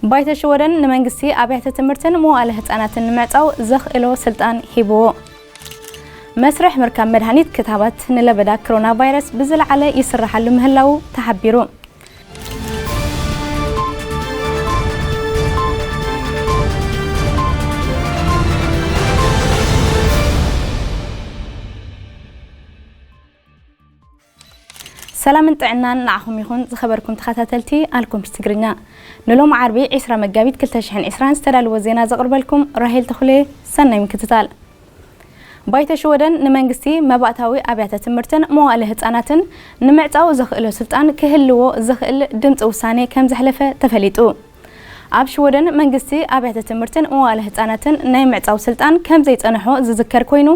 ባይቶ ሽወደን ንመንግስቲ ኣብያተ ትምህርትን መዋእለ ህጻናትን ንምዕጻው ዘኽእሎ ስልጣን ሂብዎ። መስርሕ ምርካብ መድሃኒት ክታባት ንለበዳ ኮሮና ቫይረስ ብዝለዓለ ይስራሓሉ ምህላዉ ተሓቢሩ። ሰላምን ጥዕናን ንዓኹም ይኹን ዝኸበርኩም ተኸታተልቲ ኣልኮምስ ትግርኛ። ንሎም ዓርቢ ዕስራ መጋቢት ክልተ ሽሕን ዕስራን ዝተዳለወ ዜና ዘቕርበልኩም ራሄል ተኽሌ። ሰናይ ምክትታል። ባይተ ሽወደን ንመንግስቲ መባእታዊ ኣብያተ ትምህርትን መዋእለ ህጻናትን ንምዕጻው ዘኽእሎ ስልጣን ክህልዎ ዝኽእል ድምጺ ውሳኔ ከም ዘሕለፈ ተፈሊጡ። ኣብ ሽወደን መንግስቲ ኣብያተ ትምህርትን መዋእለ ህጻናትን ናይ ምዕጻው ስልጣን ከም ዘይጸንሖ ዝዝከር ኮይኑ፣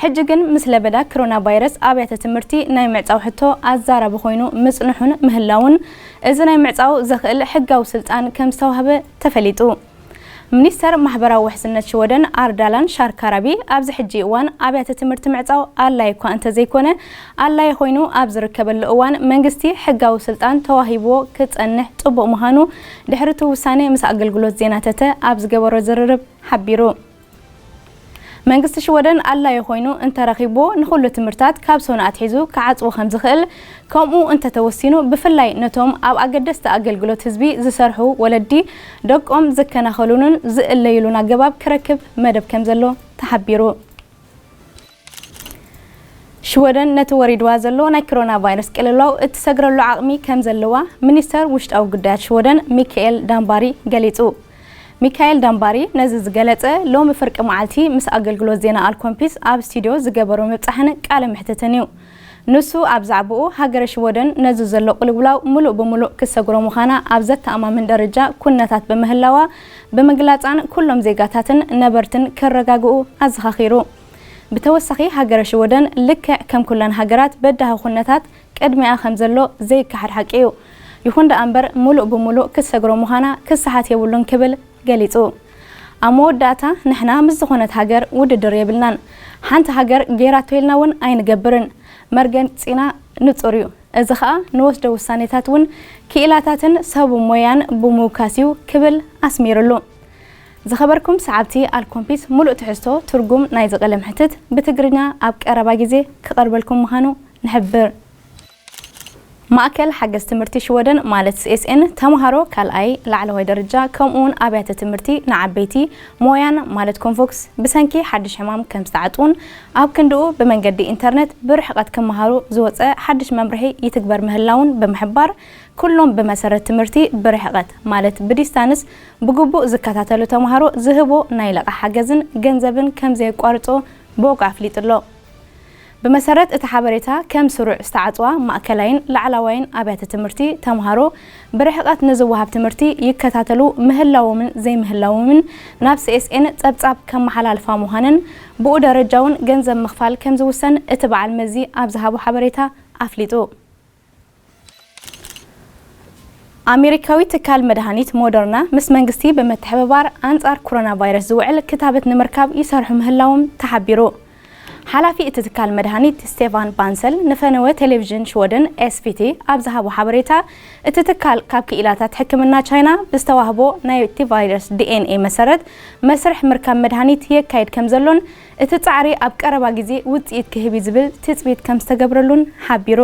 ሕጂ ግን ምስ ለበዳ ኮሮና ቫይረስ ኣብያተ ትምህርቲ ናይ ምዕጻው ሕቶ ኣዛራቢ ኮይኑ ምጽንሑን ምህላውን፣ እዚ ናይ ምዕጻው ዘኽእል ሕጋዊ ስልጣን ከም ዝተዋህበ ተፈሊጡ። ሚኒስተር ማሕበራዊ ውሕስነት ሽወደን ኣርዳላን ሻርካራቢ ኣብዚ ሕጂ እዋን ኣብያተ ትምህርቲ ምዕጻው ኣድላይ እኳ እንተዘይኮነ፣ ኣድላይ ኮይኑ ኣብ ዝርከበሉ እዋን መንግስቲ ሕጋዊ ስልጣን ተዋሂብዎ ክጸንሕ ጽቡቕ ምዃኑ ድሕሪ እቲ ውሳኔ ምስ ኣገልግሎት ዜና ተተ ኣብ ዝገበሮ ዝርርብ ሓቢሩ። መንግስቲ ሽወደን ኣድላይ ኮይኑ እንተረኺብዎ ንኹሉ ትምህርታት ካብ ሰኑ ኣትሒዙ ክዓጽዎ ከም ዝኽእል፣ ከምኡ እንተተወሲኑ ብፍላይ ነቶም ኣብ ኣገደስቲ ኣገልግሎት ህዝቢ ዝሰርሑ ወለዲ ደቆም ዝከናኸሉሉን ዝእለዩሉን ኣገባብ ክረክብ መደብ ከም ዘሎ ተሓቢሩ። ሽወደን ነቲ ወሪድዋ ዘሎ ናይ ኮሮና ቫይረስ ቅልውላው እትሰግረሉ ዓቕሚ ከም ዘለዋ ሚኒስተር ውሽጣዊ ጉዳያት ሽወደን ሚካኤል ዳምባሪ ገሊጹ። ሚካኤል ዳምባሪ ነዚ ዝገለጸ ሎሚ ፍርቂ መዓልቲ ምስ ኣገልግሎት ዜና ኣልኮምፒስ ኣብ ስቱድዮ ዝገበሮ ምብጻሕን ቃለ መሕትትን እዩ። ንሱ ኣብ ዛዕባኡ ሃገረ ሽወደን ነዚ ዘሎ ቅልውላው ምሉእ ብምሉእ ክትሰግሮ ምዃና ኣብ ዘተኣማምን ደረጃ ኩነታት ብምህላዋ ብምግላጻን ኩሎም ዜጋታትን ነበርትን ከረጋግኡ ኣዘኻኺሩ። ብተወሳኺ ሃገረ ሽወደን ልክዕ ከም ኩለን ሃገራት በዳሂ ኩነታት ቅድሚኣ ከም ዘሎ ዘይከሓድ ሓቂ እዩ። ይኹን ደኣ እምበር ምሉእ ብምሉእ ክትሰግሮ ምዃና ክሰሓት የብሉን ክብል ገሊጹ። ኣብ መወዳእታ ንሕና ምስ ዝኾነት ሃገር ውድድር የብልናን። ሓንቲ ሃገር ገይራቶ ኢልና እውን ኣይንገብርን። መርገጺና ንጹር እዩ። እዚ ኸኣ ንወስዶ ውሳኔታት እውን ክኢላታትን ሰብ ሞያን ብምውካስ እዩ ክብል ኣስሚርሉ። ዝኸበርኩም ሰዓብቲ ኣልኮምፒስ ምሉእ ትሕዝቶ ትርጉም ናይዚ ቀለም ሕትት ብትግርኛ ኣብ ቀረባ ግዜ ክቐርበልኩም ምዃኑ ንሕብር። ማእከል ሓገዝ ትምህርቲ ሽወደን ማለት ሲኤስኤን ተምሃሮ ካልኣይ ላዕለዋይ ደረጃ ከምኡውን ኣብያተ ትምህርቲ ንዓበይቲ ሞያን ማለት ኮምፎክስ ብሰንኪ ሓድሽ ሕማም ከም ዝተዓጽዉን ኣብ ክንድኡ ብመንገዲ ኢንተርነት ብርሕቐት ክመሃሩ ዝወጸ ሓድሽ መምርሒ ይትግበር ምህላውን ብምሕባር ኩሎም ብመሰረት ትምህርቲ ብርሕቐት ማለት ብዲስታንስ ብግቡእ ዝከታተሉ ተምሃሮ ዝህቦ ናይ ለቓ ሓገዝን ገንዘብን ከም ዘየቋርጾ ብወግዒ ኣፍሊጡ ኣሎ። ብመሰረት እቲ ሓበሬታ ከም ስሩዕ ዝተዓጽዋ ማእከላይን ላዕላዋይን ኣብያተ ትምህርቲ ተምሃሮ ብርሕቐት ንዝወሃብ ትምህርቲ ይከታተሉ ምህላዎምን ዘይምህላዎምን ናብ ሲኤስኤን ጸብጻብ ከመሓላልፋ ምዃነን ብኡ ደረጃ እውን ገንዘብ ምኽፋል ከም ዝውሰን እቲ በዓል መዚ ኣብ ዝሃቦ ሓበሬታ ኣፍሊጡ። ኣሜሪካዊ ትካል መድሃኒት ሞደርና ምስ መንግስቲ ብምትሕብባር ኣንጻር ኮሮና ቫይረስ ዝውዕል ክታበት ንምርካብ ይሰርሑ ምህላዎም ተሓቢሩ። ሓላፊ እቲ ትካል መድሃኒት ስቴፋን ባንሰል ንፈነወ ቴሌቪዥን ሽወደን ኤስቪቲ ኣብ ዝሃቦ ሓበሬታ፣ እቲ ትካል ካብ ክኢላታት ሕክምና ቻይና ብዝተዋህቦ ናይቲ ቫይረስ ዲኤንኤ መሰረት መስርሕ ምርካብ መድሃኒት የካይድ ከም ዘሎን እቲ ጻዕሪ ኣብ ቀረባ ግዜ ውጽኢት ክህብ እዩ ዝብል ትጽቢት ከም ዝተገብረሉን ሓቢሩ።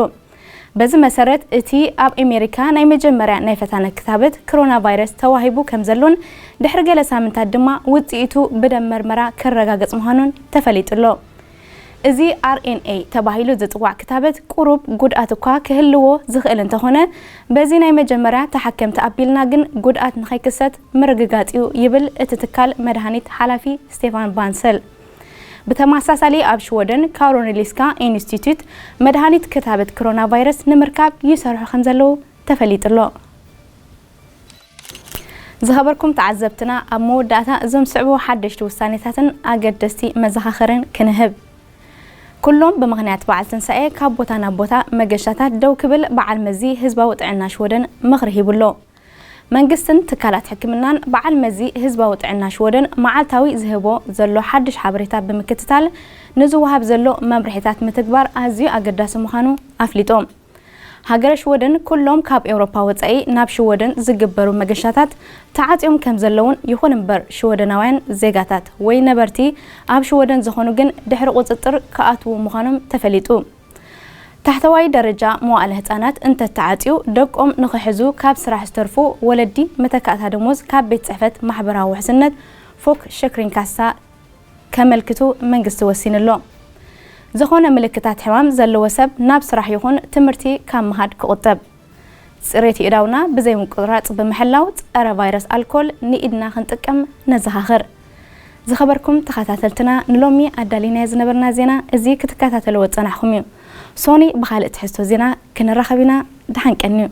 በዚ መሰረት፣ እቲ ኣብ ኣሜሪካ ናይ መጀመርያ ናይ ፈታነ ክታበት ኮሮና ቫይረስ ተዋሂቡ ከም ዘሎን ድሕሪ ገለ ሳምንታት ድማ ውጽኢቱ ብደም መርመራ ክረጋገጽ ምዃኑን ተፈሊጡ ኣሎ። እዚ ኣርኤንኤ ተባሂሉ ዝጽዋዕ ክታበት ቁሩብ ጉድኣት እኳ ክህልዎ ዝኽእል እንተኾነ፣ በዚ ናይ መጀመርያ ተሓከምቲ ኣቢልና ግን ጉድኣት ንኸይክሰት ምርግጋጽ እዩ ይብል እቲ ትካል መድሃኒት ሓላፊ ስቴፋን ባንሰል። ብተመሳሳሊ ኣብ ሽወደን ካሮሊንስካ ኢንስቲትዩት መድሃኒት ክታበት ኮሮና ቫይረስ ንምርካብ ይሰርሑ ከም ዘለዉ ተፈሊጡ ኣሎ። ዝኸበርኩም ተዓዘብትና፣ ኣብ መወዳእታ እዞም ዝስዕቡ ሓደሽቲ ውሳኔታትን ኣገደስቲ መዘኻኸርን ክንህብ። ኩሎም ብምኽንያት በዓል ትንሳኤ ካብ ቦታ ናብ ቦታ መገሻታት ደው ክብል በዓል መዚ ህዝባዊ ጥዕና ሽወደን ምኽሪ ሂቡ ኣሎ። መንግስትን ትካላት ሕክምናን በዓል መዚ ህዝባዊ ጥዕና ሽወደን መዓልታዊ ዝህቦ ዘሎ ሓድሽ ሓበሬታ ብምክትታል ንዝወሃብ ዘሎ መምርሒታት ምትግባር ኣዝዩ ኣገዳሲ ምዃኑ ኣፍሊጦም። ሃገረ ሽወደን ኩሎም ካብ ኤውሮፓ ወጻኢ ናብ ሽወደን ዝግበሩ መገሻታት ተዓጽዮም ከም ዘለውን፣ ይኹን እምበር ሽወደናውያን ዜጋታት ወይ ነበርቲ ኣብ ሽወደን ዝኾኑ ግን ድሕሪ ቁጽጥር ክኣትዉ ምዃኖም ተፈሊጡ። ታሕተዋይ ደረጃ መዋእለ ህጻናት እንተተዓጽዩ፣ ደቆም ንኽሕዙ ካብ ስራሕ ዝተርፉ ወለዲ መተካእታ ደሞዝ ካብ ቤት ጽሕፈት ማሕበራዊ ውሕስነት ፎክ ሸክሪንካሳ ከመልክቱ መንግስቲ ወሲኑ ኣሎ። ዝኾነ ምልክታት ሕማም ዘለዎ ሰብ ናብ ስራሕ ይኹን ትምህርቲ ካብ ምኻድ ክቑጠብ። ጽሬት የእዳውና ብዘይ ምቁራጽ ብምሕላው ጸረ ቫይረስ ኣልኮል ንኢድና ክንጥቀም ነዘኻኽር። ዝኸበርኩም ተኸታተልትና፣ ንሎሚ ኣዳሊናዮ ዝነበርና ዜና እዚ ክትከታተልዎ ጸናሕኩም እዩ። ሶኒ ብኻልእ ትሕዝቶ ዜና ክንራኸብ ኢና። ደሓን ቀንዩ።